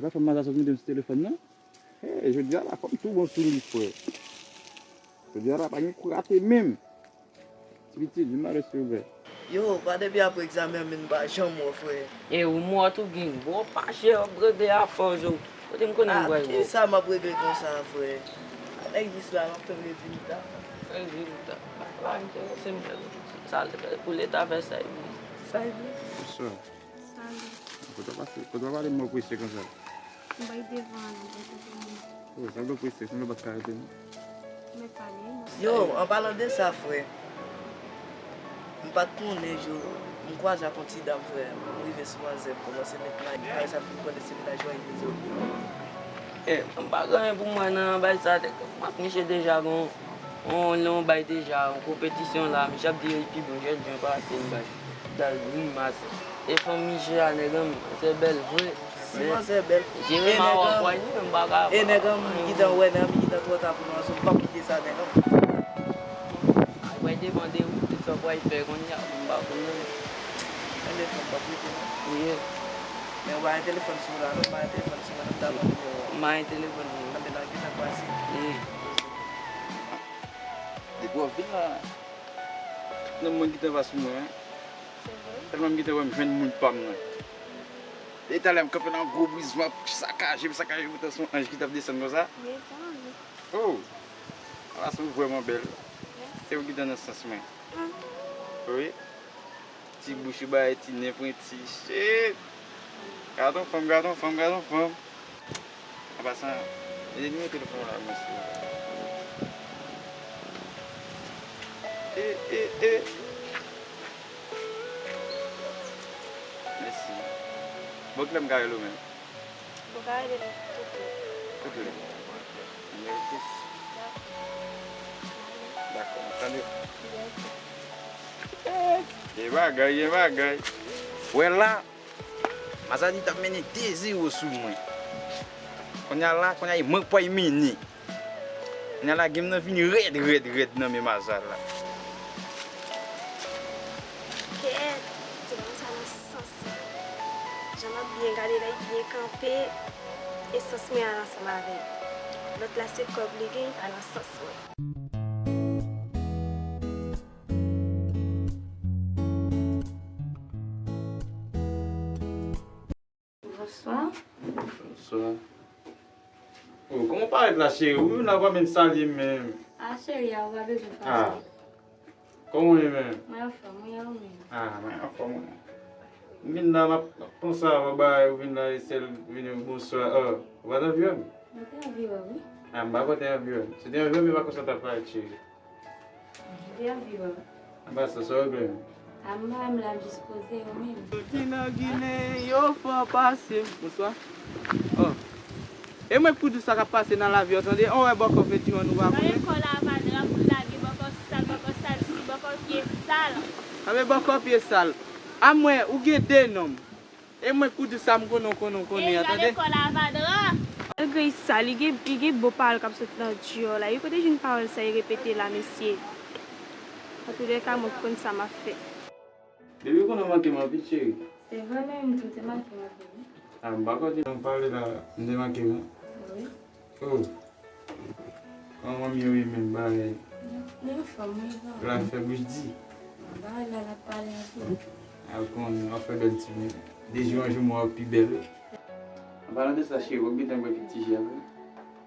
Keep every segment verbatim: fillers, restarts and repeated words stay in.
Sa fè m maza sot mete m sou telefòn nan. Hey, jodi a la, fò m tou bon sou li, frè. Jodi a la, pa gen kou rate menm. Ti pitit, vin la, silvouplè. Yo, pa depi apre egzamen an, men m pa janm wè w, frè. E ou mò tou, gang. Bon, pa chè, w ap regle afè w, zo. Kote m konnen m pral wè w? Kisa m ap regle konsa, frè? A nèg jis la, m ap tann rezilta. Rezilta? Pa enterese m, nèg. Sa, pou Leta fè sa l vle. Sa l vle? Bonswa. Salut. Kote w pase, kote w pale mò presye konsa? M bay devan an, m bay devan an. Oh, sanble w presye, sanble w pa t ka rete, non. Mwen pale, mwen. Yo, an palan de sa, frè, m pa t konnen, yo, m kwaze ak yon ti dam, frè. M rive sou manzè, m kòmanse met may, may sa, m fin konnen se mennaj mwen li vle di. Eh, m pa gen anyen pou m wè nan bay sa, m ak misye deja gon, on, on bay deja, yon konpetisyon la, misye ap di li pi bon, jèn jan pase m bay. Dal grimas. E fanm misye a, nèg an, manzè bèl vre. Si manzè bèl. Jere ma wap wè, li menm pa ka. E nèg an, m gentan wè, nèg an, m gentan twò ta pou nou ansanm, m p ap kite sa, nèg an. Ay, wè, demande ou, se sa w pral fè kounye a, m pa konnen. Mwen de fanm p ap rete, non. Wi. Men ou pa gen telefòn sou ou la, non, ou pa gen telefòn sou mwen, non, m ta ban nimewo a. M pa gen telefòn, non. Anben, n ap gentan pase. Wi. Depi w ap vin la, tout nonm mwen gentan va sou mwen, wi. Se vre? Tèlman m gentan wè m jwenn moun pa m nan. Depi talè m kanpe nan gwo briz, m ap sakaje, m sakaje, poutan se yon anj ki t ap desann konsa. Mezanmi. Oh! Ala se ou vrèman bèl. Mèsi. Se ou ki te nan sans mwen. Ah. Wi. Ti bouch ou bay, ti nen pwenti. Shit! Gad on fanm, gad on fanm, gad on fanm. An pasan, mete nimewo telefòn ou la, mesye. E, e, e. Mèsi. Bon, kilè m ka rele w menm? Ou ka rele m tout lè. Tout lè. Nimewo sis. Dakò. Dakò, m ap tann ou. Yes. Eh, gen bagay, gen bagay. Wè la, Mazali t ap mennen de zewo sou mwen. Kounye a la, kounye a e mwen k pral mennen. Kounye a la, game nan vin rèd, rèd, rèd nan men Mazal la. Kèt, ti bòn sa nan sans mwen. Jan m ap byen gade la, li byen kanpe, e sans mwen al ansanm avè l. Lòt la se kòb li gen, li pa nan sans mwen. Bonswa. Bonswa. Oh, kòman w parèt la, cheri? Ou vin la, ou pa menm salye m menm. Ah, cheri, a, ou pa bezwen fache. Ah. Kòman w ye menm? Mwen anfòm, wi, e ou menm? Ah, mwen anfòm, wi. M vin la, m ap, m ap panse avè w, bagay, ou vin la, e sèl vin di bonswa. Oh, ou pa t anvi wè m? Mwen te anvi wè w, wi. Ah, m pa kwè w te anvi wè m. Si w te anvi wè m, e pa konsa w t ap parèt, cheri. Mwen te anvi wè w. Anba sa, sa w regle menm? A, m pa, m la, m jis poze, e ou menm? Yo ki nan Ginen, yo fò pase. Bonswa. Oh. E mwen k pou di w sa k ap pase nan lavi a, tande. On wè bòkò fè dimann ou pa konnen. Gade kò lavadra pou l lage bòkò sal, bòkò sal, si bòkò pye sal. Anben bòkò pye sal. A mwen, ou gen de nonm. E mwen k pou di w sa m konnen, w konnen, w konnen an, tande. E gade kò lavadra. Malgre li sal, li gen, li gen bon pawòl k ap sot nan dyòl la. Wi, kote jwenn pawòl sa, li repete la, mesye. Antoulèka, mwen k konn sa m ap fè. Depi ou konnen w manke m anpil, cheri. Se vre, menm tou te manke m anpil, wi. A, m pa kwè w te nan pale la, m te manke w, non? Wi. Oh. Kòman manmi yo ye menm, bagay? Li anfòm, wi, li anfòm. L ap fè bouch di. Bagay la, l ap pale anpil. A, ou konnen, w ap fè bèl timoun. De jou an jou, mwen w ap pi bèl, wi. An palan de sa, cheri, w ap gentan bwè kèk ti ji a, wi.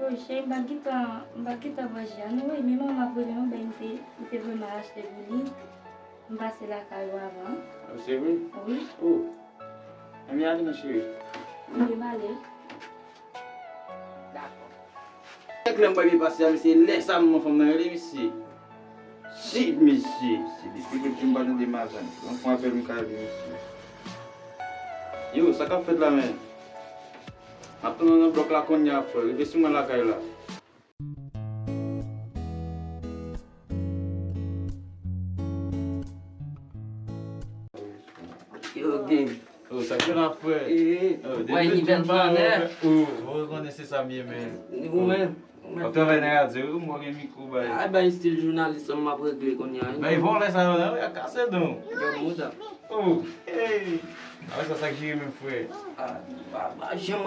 Oh, cheri, m pa t gentan, m pa t gentan bwè ji a, non, wi. Men manman m ap rele m, ben, li te, li te voye m al achte pou li. M pase lakay ou avan. Oh, se vre? Wi. Oh. Ann ale, non, cheri. Wi, m ale. Dakò. Kèk lè m wè byen pase a, mesye, lè sa manman fanm nan rele, mesye. Shit, mesye. Se depi lòt jou m pa tande Mazal. Yon fwa apèl m ka li, mesye. Yo, sa k ap fèt la, men? M ap tann nan blòk la kounye a, frè. Rive sou mwen lakay la. Yo, gang. Oh, sa k gen la, frè? Eh, oh, depi lòt jou m pa wè w, frè. Oh, ou konnen se sa m ye, men. Ou menm? W ap travay nan radyo, wi, m wè gen mikwo bay. Ay, bay stil jounalis lan m ap regle kounye a, wi. Bay vòlè sa yo, nan, wi, ap kase don. Gad mouda. Oh, hey. A, sa, sa k jere menm, frè. Ah, pa, pa janm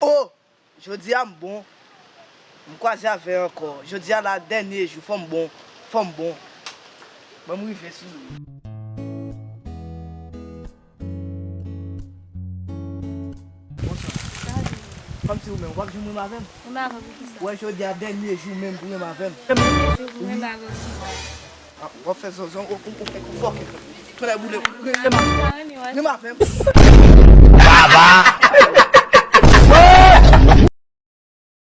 Oh! Jodi a m bon. M kwaze avè ankò. Jodi a la dènye jou, fò m bon. Fò m bon. Ban m rive sou li. Bonswa. Kòmsi ou menm, w ap janm renmen avè m? Renmen avè m pou kisa? Wè, jodi a dènye jou menm pou renmen avè m. Dènye jou pou renmen avè m kisa? Ah, w ap fè zonzon, ou, ou, ou, ou fòkè. Tonnè boule. Renmen avè m. Renmen avè m. Baba!